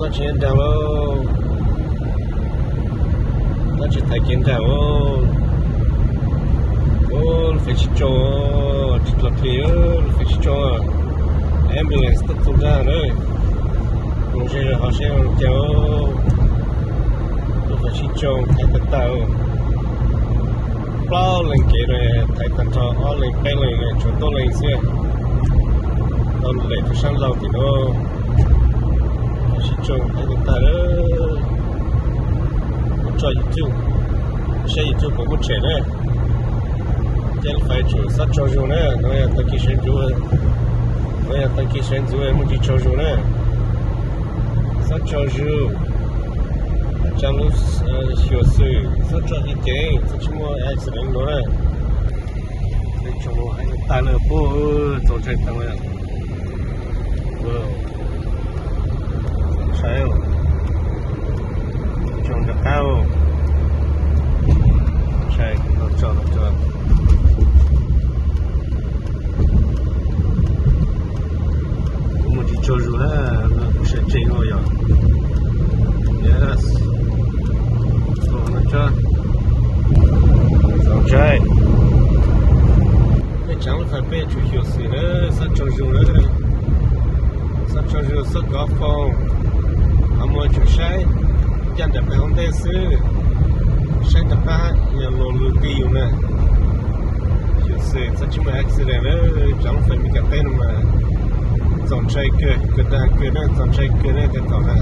Tsis nrag lauj, tab tsis thaiv kev nrag. Ua, lub fais tsis tsoo, tsis dlov plig, lub fais tsis tsoo. Ambulance tuaj txog nrag na, mus ze zog hauv seb ua cas. Lub fais tsis tsoo, thaiv tag tag. Plaub leeg kev na, thaiv tag nrho ob leeg peb leeg, tshuav tuab leeg xwb. Tau lem rau sab laug tim no. Fais tsis tsoo, thaiv tag tag. Mus tso YouTube, saib YouTube puas muaj tshem na. Ces lub fais tsum xob tsaug zug na, no yog tag kis sawv ntxuv, no yog tag kis sawv ntxuv muaj tsis tsaug zug na. Xob tsaug zug, tsa lub xyuam xim, xob tso ceev ceev, txhob tsis muaj accident no na. Tag lawm puag txaus ntshai tag. Ntshai, tsaug ntawm qab, ntshai tau tso tau tso. Kuv mus tsis tsaug zug na, kuv sawv tsees ua yog. Yes. Txaus ntshai. Peb tsaav lub fais peb tsum xyuam xim na, xob tsaug zug na. Xob tsaug zug, xob kov foo, qhov muag tsum saib ncaj nraim peb hauv ntej xwb, saib rov qab yog luag lug ti yus na. Xyuam xim txhob tsis muaj accident na, tsaav lub fais Meskas teb no mas txaus ntshai kawg, kawg dag kawg na, txaus ntshai kawg na tej thaum na.